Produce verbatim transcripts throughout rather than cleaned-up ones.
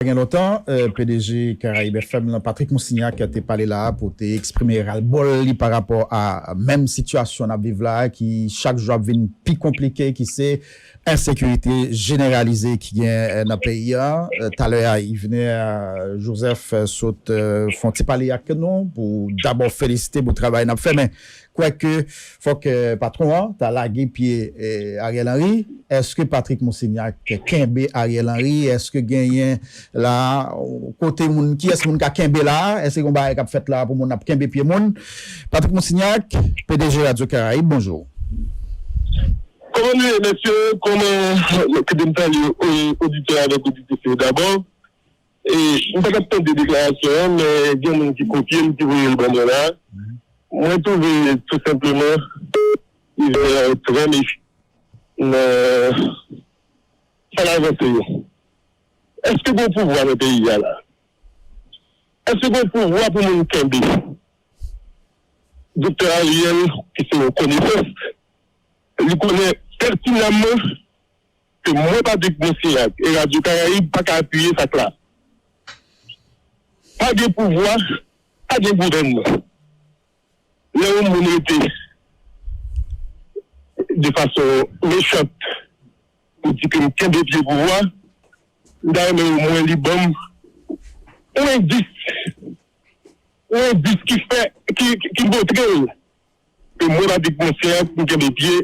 Gen lontan, eh, P D G Karayib F M lan, Patrick Monsignac, te pale la a pou te eksprime ras l bò l li pa rapò a menm sitiyasyon n ap viv la a, ki chak jou ap vin pi konplike, ki se ensekirite jeneralize ki gen, eh, nan peyi a. Eh, talè a, Yvener, eh, Joseph, eh, sot, eh, fè yon ti pale ak nou pou dabò felisite pou travay n ap fè, men kwèke fòk, eh, patwon an ta lage pye, eh, Ariel Henry. Èske Patrick Monsignac kenbe Ariel Henry? Èske genyen la, kote moun, kiyès moun ka kenbe la? Èske gen yon bagay k ap fèt la pou moun ap kenbe pye moun? Patrick Monsignac, P D G Radio Caraïbe, bonjou. Kòman nou ye, mesye? Kòman, kite m salye oditè avèk oditris yo dabò. E, m pa t ap tande deklarasyon an, men gen moun ki kopye l, ki voye l ban mwen la. Mwen twouve tou senpleman, li trè mechan nan sa l avanse yo. Èske gen pouvwa nan peyi a la? Èske gen pouvwa pou moun kenbe? Doktè Ariel, ki se yon konesans, li konnen pètinamman ke mwen, Patrick Monsignac, e Radyo Karayib pa ka apiye sa k la. Pa gen pouvwa, pa gen gouvènman. Lè yon moun rete de fason mechant pou di ke m kenbe pye pouvwa, m ta renmen omwen li ban m yon endis, yon endis ki fè, ki, ki, ki montre l ke mwen, Patrick Monsignac, m kenbe pye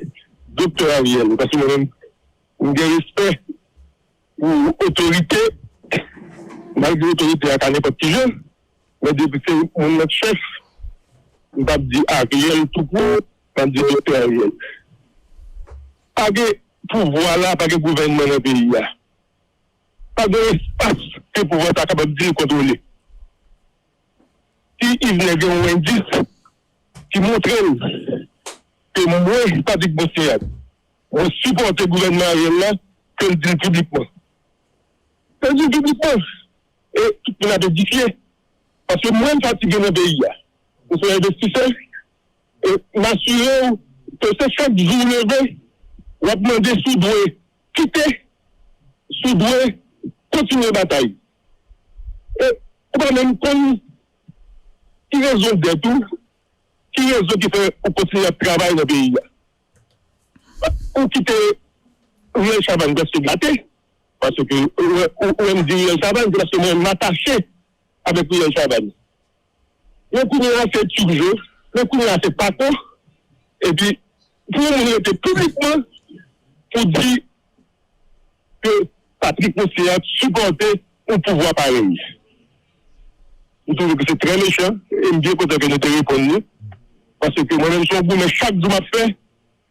Doktè Ariel. Paske mwen menm, m gen respè pou otorite, malgre otorite a ka nenpòt ki jan, men depi se moun nan k chèf, m p ap di Ariel tou kout, m ap di Doktè Ariel. Pa gen pouvwa la, pa gen gouvènman nan peyi a. Pa gen espas ke pouvwa sa kapab di l kontwole. Si Yvener gen yon endis ki montre l ke mwen, Patrick Monsignac, mwen sipòte gouvènman Ariel la, ke l di l piblikman. Ke l di l piblikman. E tout moun ap edifye. Paske mwen, m fatige nan peyi a. M se yon envestisè. E m asire w ke se chak jou w leve, w ap mande si w dwe kite, si w dwe kontinye batay. E ou pa menm konn ki rezon dèt ou, ki rezon ki fè ou kontinye ap travay nan peyi a. Ou kite Riyèl Chavàn prèske gate, paske ou, ou, ou wè m di Riyèl Chavàn, se paske mwen m atache avèk Riyèl Chavàn. Men kounye a se Turgeau, men kounye a se Paco, epi pou yon moun rete piblikman pou di ke Patrick Monsignac sipòte yon pouvwa parèy. M twouve ke se trè mechan, e m byen kontan ke nou te reponn li, paske mwen menm se yon goumen chak jou m ap fè,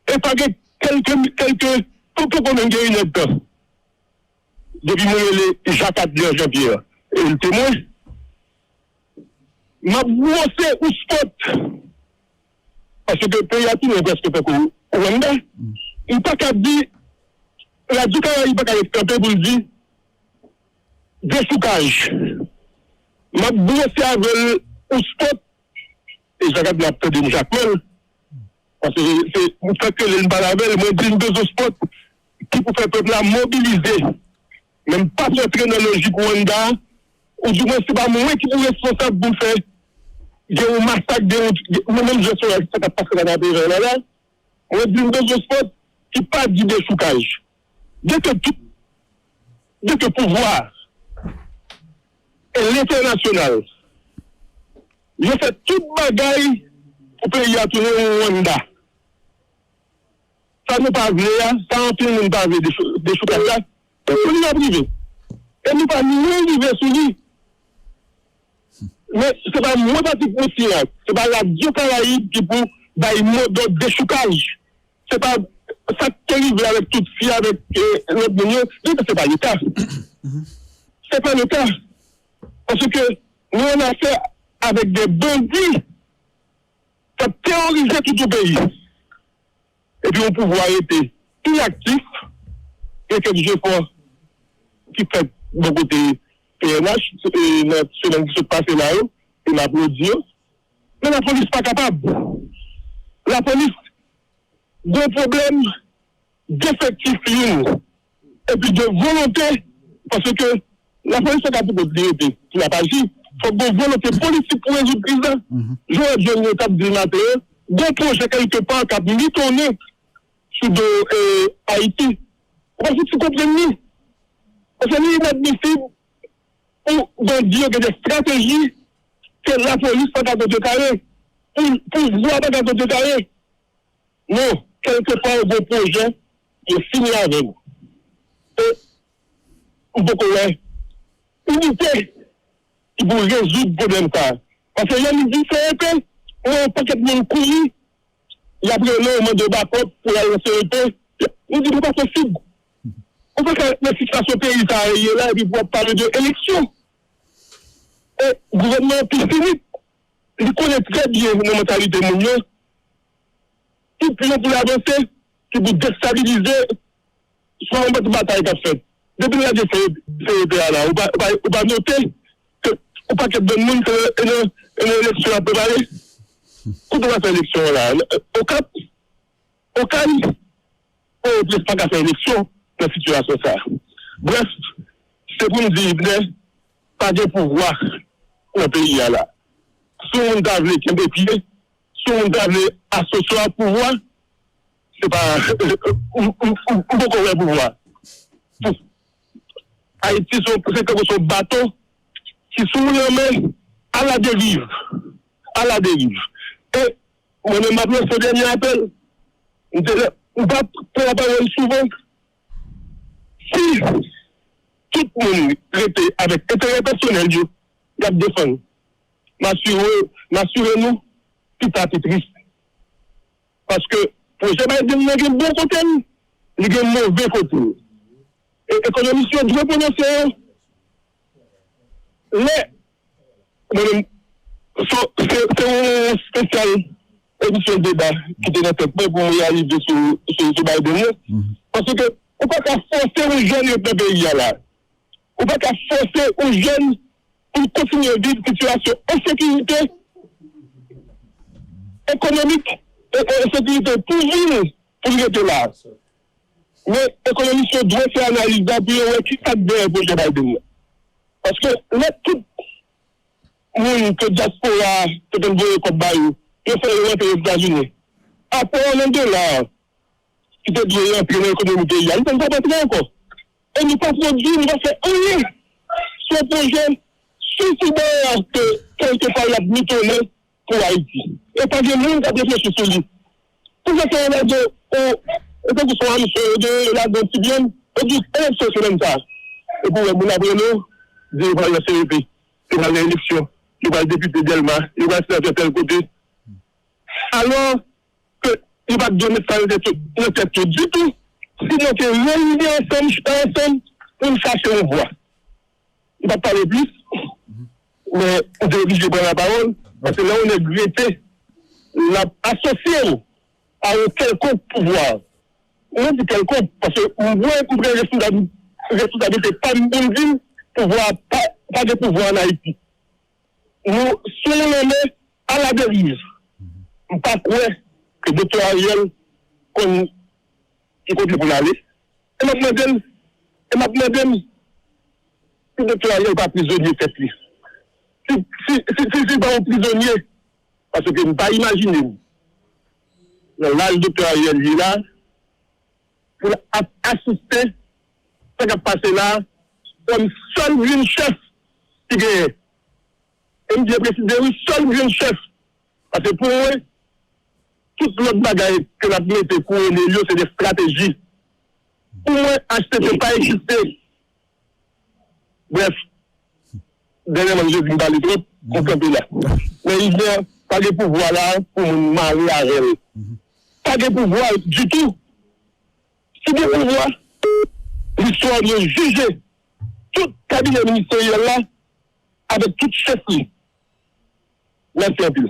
e pa gen kèlke, kèlke, poko menm gen inèdtan. Depi mwen rele Jacques Adler Jean-Pierre, e l temwen, m ap bwose ou spòt. Paske peyi a tounen prèske tankou Rwanda. M pa ka di, Radyo Karayib pa ka ret kanpe pou l di dechoukaj. M ap bwose avè l ou spòt, e Jacques Adler ap tande m chak lè. Paske se, se, m fèk rele l, m pale avè l, mwen di l m bezwen spòt ki pou fè pèp la mobilize. Men m p ap rantre nan lojik Rwanda, oudimwen se pa mwen ki pou responsab pou m fè gen yon masak, gen yon, mwen menm jan se sa k ap pase la nan peyi la la, mwen di m bezwen spòt ki pa di dechoukaj. Byenke tout, byenke pouvwa e lentènasyonal, yo fè tout bagay pou peyi a tounen yon Rwanda. Sa nou pa vle a, sa anpil moun pa vle dechou-, dechoukaj la, se sou li l ap rive. E nou pa lwen rive sou li. Men se pa mwen, Patrick Monsignac, se pa Radyo Karayib ki pou bay modòd dechoukaj. Se pa sa k te rive avèk Tutsi, avèk, eh, lòt moun yo, se pa le ka. Se pa le ka. Paske nou an afè avèk de bandi k ap teworize tout yon peyi. Epi yon pouvwa rete inaktif, gen kèk jefò ki fèt bò kote P N H, e, nan semèn ki sot pase la yo, e m aplodi yo. Men lapolis pa kapab. Lapolis gen pwoblèm defektif youn, epi de volonte, paske Lapolis pa ka pou kont li rete pou l ap aji. Fòk gen volonte politik pou rezoud kriz la. Jan w wè jèn yo t ap di maten an, gen pwojè kèlkepa k ap mitonnen sou do Ayiti. Ou pa fouti konprann li. Paske li inadmisib pou bandi yo gen de estrateji ke lapolis pa ka kontre kare, pou pouvwa pa ka kontre kare. Non, kèlkepa yo gen pwojè, yo fini avè l. E m poko wè inite ki pou rezoud pwoblèm sa a. Paske lè li di C E P, ou wè yon pakèt moun kouri, y ap rele w mande w bakòp pou y al nan C E P. Li di li pa posib. Ou pa ka nan sitiyasyon peyi sa a ye la epi pou w ap pale de eleksyon. E gouvènman an pi sinik, li konnen trè byen nan mantalite moun yo, ki plan pou l avanse, ki pou destabilize, se yon batay k ap fèt. Depi l lage C E P a la, ou pa, ou pa, ou pa note ke yon pakèt jèn moun se nan, nan eleksyon ap prepare. Kote w ap fè eleksyon an la? Okap? Okay? Pòtoprens pa ka fè eleksyon nan sitiyasyon sa a. Brèf, se pou m di Ibnè, pa gen pouvwa nan peyi a la. Si yon moun ta vle kenbe pye, si yon moun ta vle asosye ak pouvwa, se pa, m, m, m, m poko wè pouvwa. Ayiti se yon, se tankou se yon bato ki sou lanmè, aladeriv, aladeriv. E mwen menm m ap lanse yon dènye apèl. M te, m pa pran lapawòl souvan. Si tout moun rete avèk enterè pèsonèl yo, y ap defann. M asire, m asire nou, pita pi tris. Paske pwojè Biden nan gen bon kote l, li gen move kote l. E ekonomis yo dwe pwononse yo. Lè, mwen menm, se, se, se yon espesyal emisyon deba ki te nan tèt mwen pou m reyalize sou, sou, sou Biden nan. Paske ou pa ka fòse yon jèn ret nan peyi a la. Ou pa ka fòse yon jèn pou l kontinye viv sitiyasyon ensekirite ekonomik e, e ensekirite pou vi l pou l rete la. Men ekonomis yo dwe fè analiz la pou yo wè ki sa k dèyè pwojè Biden nan. Paske lè tout moun ke dyaspora a te konn voye kòb ba yo, yo fè yo rantre Ozetazini. Apò nan dola a, ki te dwe rantre nan ekonomi peyi a, li pa t ap rantre ankò. E nou pa pwodui, nou pa fè anyen sou yon pwojè swisidè ke kèlkepa y ap mitonnen pou Ayiti. E pa gen moun k ap reflechi sou li. Poukisa yo lage, e, e tankou se yon amisyon yo genyen, yo lage yon ti byen, yo di eleksyon semèn sa a. Epi w wè moun ap rele w, di yo pral nan C E P, yo pral nan eleksyon, yo pral depite Dèlma, yo pral senatè tèl kote. Alò ke yo pa t dwe met sa nan tèt yo, nan tèt yo ditou. Si nou te reyini ansanm, chita ansanm, pou n chache yon vwa. M p ap pale plis, men m te oblije pran lapawòl, paske lè yon nèg rete, l ap asosye w a yon kèlkonk pouvwa. Mwen di kèlkonk, paske mwen, m pran responsab-, responsablite pa m pou m di pouvwa pa, pa gen pouvwa ann Ayiti. Nou sou yon lanmè aladeriv. M pa kwè ke Doktè Ariel konn ki kote pou l ale. E m ap mande l, e m ap mande m si Doktè Ariel pa prizonye tèt li. Si, si, si, si, si l pa yon prizonye, paske m pa imajine m, nan laj Doktè Ariel ye la, pou l ap asiste sa k ap pase la, kòm sèl grenn chèf ki genyen. E m byen presize, wi, sèl grenn chèf. Paske pou mwen, tout lòt bagay ke n ap mete kouwone l yo, se de estrateji. Pou mwen, H T C pa egziste. Brèf, dènyèman, m jodi m pale twòp, m kanpe la. Men Iver, pa gen pouvwa la pou moun mare avè l. Pa gen pouvwa ditou. Si gen pouvwa, listwa dwe jije tout kabinè ministeryèl la avèk tout chèf li. Mèsi anpil.